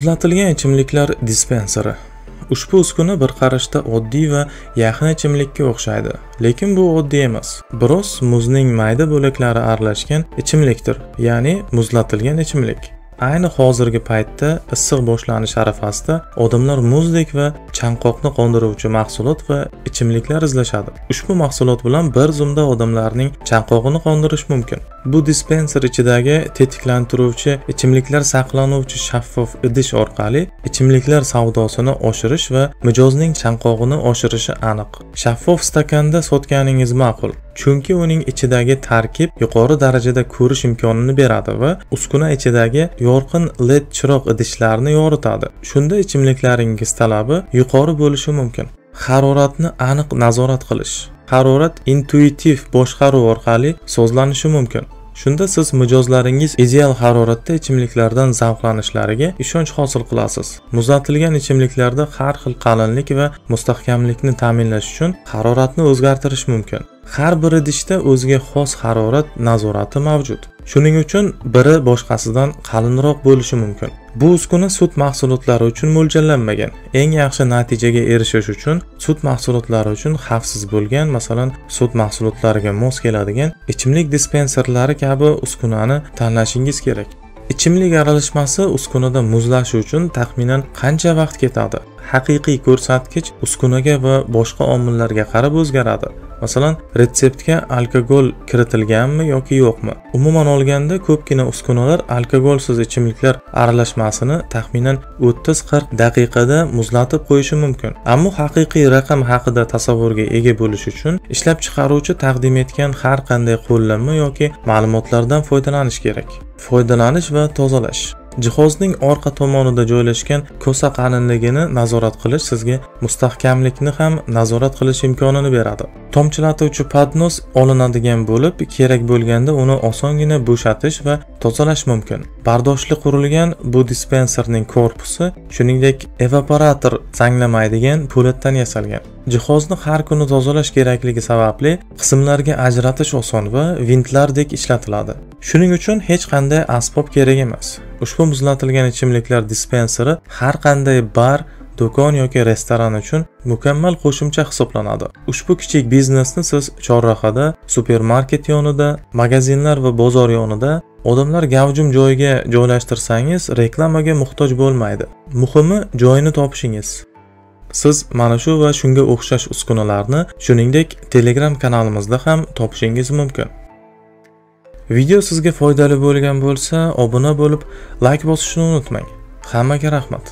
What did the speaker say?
Muzlatilgan ichimliklar dispenseri. Ushbu uskuna bir qarashda oddiy va yaxna ichimlikka o'xshaydi, lekin bu oddiy emas. Biroz muzning mayda bo'laklari aralashgan ichimlikdir, ya'ni muzlatilgan ichimlik. Ayni hozirgi paytda issiq boshlanish arafasida odamlar muzdek va chanqoqni qondiruvchi mahsulot va ichimliklar izlashadi. Ushbu mahsulot bilan bir zumda odamlarning chanqog'ini qondirish mumkin. Bu dispenser ichidagi tetiklantiruvchi ichimliklar saqlanuvchi shaffof idish orqali ichimliklar savdosini oshirish va mijozning chanqog'ini oshirishi aniq. Shaffof stakanda sotganingiz ma'qul, chunki uning ichidagi tarkib yuqori darajada ko'rish imkonini beradi va uskuna ichidagi yorqin LED chiroq idishlarni yoritadi. Shunda ichimliklaringiz talabi yuqori bo'lishi mumkin. Haroratni aniq nazorat qilish. Harorat intuitiv boshqaruv orqali sozlanishi mumkin. Shunda siz mijozlaringiz ideal haroratda ichimliklardan zavqlanishlariga ishonch hosil qilasiz. Muzlatilgan ichimliklarda har xil qalinlik va mustahkamlikni ta'minlash uchun haroratni o'zgartirish mumkin. Har bir idishda o'ziga xos harorat nazorati mavjud. Shuning uchun biri boshqasidan qalinroq bo'lishi mumkin. Bu uskuna sut mahsulotlari uchun mo'ljallanmagan. Eng yaxshi natijaga erishish uchun sut mahsulotlari uchun xavfsiz bo'lgan, masalan, sut mahsulotlariga mos keladigan ichimlik dispenserlari kabi uskunani tanlashingiz kerak. Ichimlik aralashmasi uskunada muzlashi uchun taxminan qancha vaqt ketadi? Haqiqiy ko'rsatkich uskunaga va boshqa omillarga qarab o'zgaradi. Masalan, retseptga alkogol kiritilganmi yoki yo'qmi? Umuman olganda, ko'pgina uskunalar alkogolsiz ichimliklar aralashmasini taxminan 30-40 daqiqada muzlatib qo'yishi mumkin. Ammo haqiqiy raqam haqida tasavvurga ega bo'lish uchun ishlab chiqaruvchi taqdim etgan har qanday qo'llanma yoki ma'lumotlardan foydalanish kerak. Foydalanish va tozalash. Jihozning orqa tomonida joylashgan kosa qalinligini nazorat qilish sizga mustahkamlikni ham nazorat qilish imkonini beradi. Tomchilatuvchi podnos olinadigan bo'lib, kerak bo'lganda uni osongina bo'shatish va tozalash mumkin. Bardoshli qurilgan bu dispenserning korpusi, shuningdek, evaporator zanglamaydigan po'latdan yasalgan. Jihozni har kuni tozalash kerakligi sababli qismlarga ajratish oson va vintlardek ishlatiladi. Shuning uchun hech qanday asbob kerak emas. Ushbu muzlatilgan ichimliklar dispenseri har qanday bar, do'kon yoki restoran uchun mukammal qo'shimcha hisoblanadi. Ushbu kichik biznesni siz chorrahada, supermarket yonida, magazinlar va bozor yonida, odamlar gavjum joyga joylashtirsangiz reklamaga muhtoj bo'lmaydi. Muhimi joyini topishingiz. Siz mana shu va shunga o'xshash uskunalarni, shuningdek, Telegram kanalimizda ham topishingiz mumkin. Video sizga foydali bo'lgan bo'lsa, obuna bo'lib, like bosishni unutmang. Hammaga rahmat.